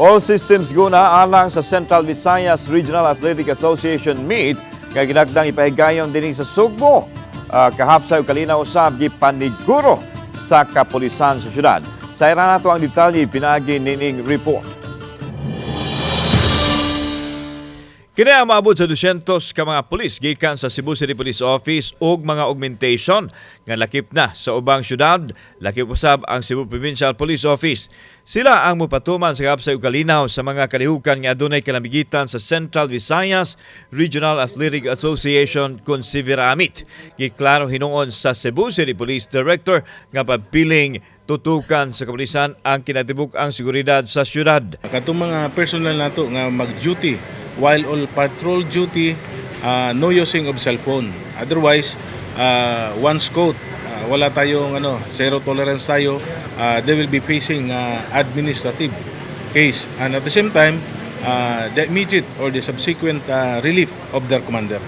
All systems go na alang sa Central Visayas Regional Athletic Association Meet nga ginagdang ipahigayon dinhi sa Sugbo. Kahapsay ug kalinaw usab gipaniguro sa kapulisan sa syudad. Sa ira nato ang detalye pinaagi nining report. Kini ang maabot sa 200 ka mga pulis gikan sa Cebu City Police Office ug mga augmentation nga lakip na sa ubang syudad, lakip usab ang Cebu Provincial Police Office. Sila ang mopatuman sa kapsay ug kalinaw sa mga kalihukan nga adunay kalamigitan sa Central Visayas Regional Athletic Association kon Civiraa Meet. Giklaro hinuon sa Cebu City Police Director nga pabiling tutukan sa kapulisan ang kinatibuk-ang seguridad sa syudad. Katong mga personal nato nga mag-duty while on patrol duty, no using of cellphone. Otherwise, once caught, wala tayong ano, zero tolerance tayo, they will be facing administrative case and at the same time, the immediate or the subsequent relief of their commander.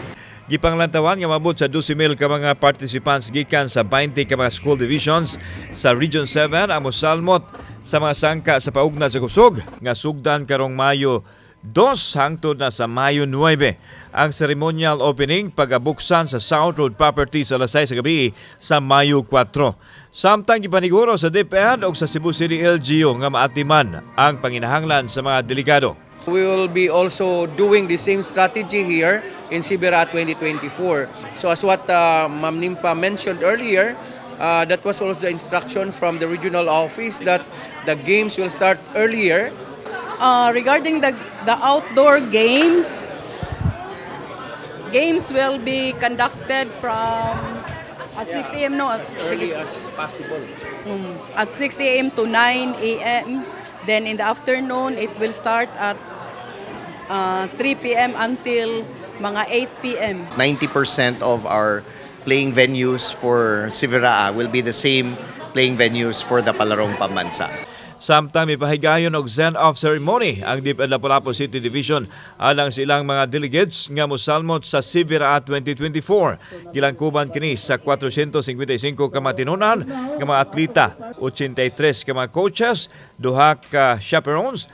Gipanglantawan nga mabot sa 12,000 ka mga participants gikan sa 20 ka mga school divisions sa Region 7 ang mosalmot sa mga sangka sa paugna sa kusog nga sugdan karong Mayo 2 hangtod na sa Mayo 9. Ang ceremonial opening pagabuksan sa South Road Property sa alas 6 sa gabi sa Mayo 4. Samtang gipaniguro sa DepEd ug sa Cebu City LGU nga maatiman ang panginahanglan sa mga delegado. We will be also doing the same strategy here in Civiraa 2024. So as what Ma'am Nimpa mentioned earlier, that was also the instruction from the regional office that the games will start earlier. Regarding the outdoor games, games will be conducted from at 6 a.m. No, at As early as possible. At 6 a.m. to 9 a.m. Then in the afternoon, it will start at 3 p.m. until mga 8 p.m. 90% of our playing venues for Civiraa will be the same playing venues for the Palarong Pambansa. Samtang mipahigayon og send-off ceremony ang DepEd Lapu-Lapu City Division alang sa ilang mga delegates nga mosalmot sa Civiraa 2024. Gilangkuban kini sa 455 ka mga tinunan nga mga atleta, 83 ka mga coaches, duha ka chaperones,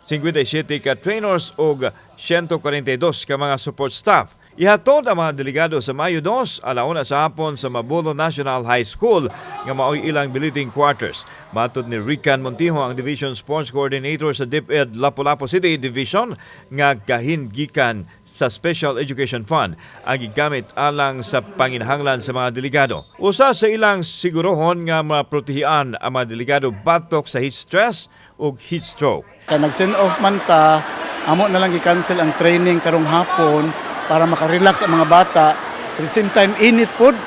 57 ka trainers ug 142 ka mga support staff. Ihatod ang mga delegado sa Mayo 2, alauna sa hapon sa Mabolo National High School nga maoy ilang billeting quarters. Matod ni Rican Montijo, ang Division Sports Coordinator sa DepEd Lapu-Lapu City Division, nga gahin gikan sa Special Education Fund ang gigamit alang sa panginahanglan sa mga delegado. Usa sa ilang sigurohon nga maprotehian ang mga delegado batok sa heat stress ug heat stroke. Kay nag-send off man ta, amo na lang gi-cancel ang training karong hapon para makarelax ang mga bata. At the same time, init pod.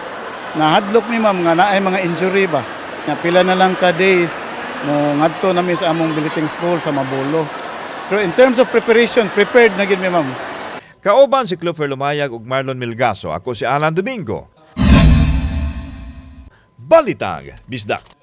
Nahadlok ni ma'am nga naay mga injury ba. Nga pila na lang ka days mo ngadto nami sa among billeting school sa Mabolo. Pero in terms of preparation, prepared na gid mi, ma'am. Kauban si Clover Lumayag ug Marlon Milgaso. Ako si Alan Domingo. Balitang Bisdak.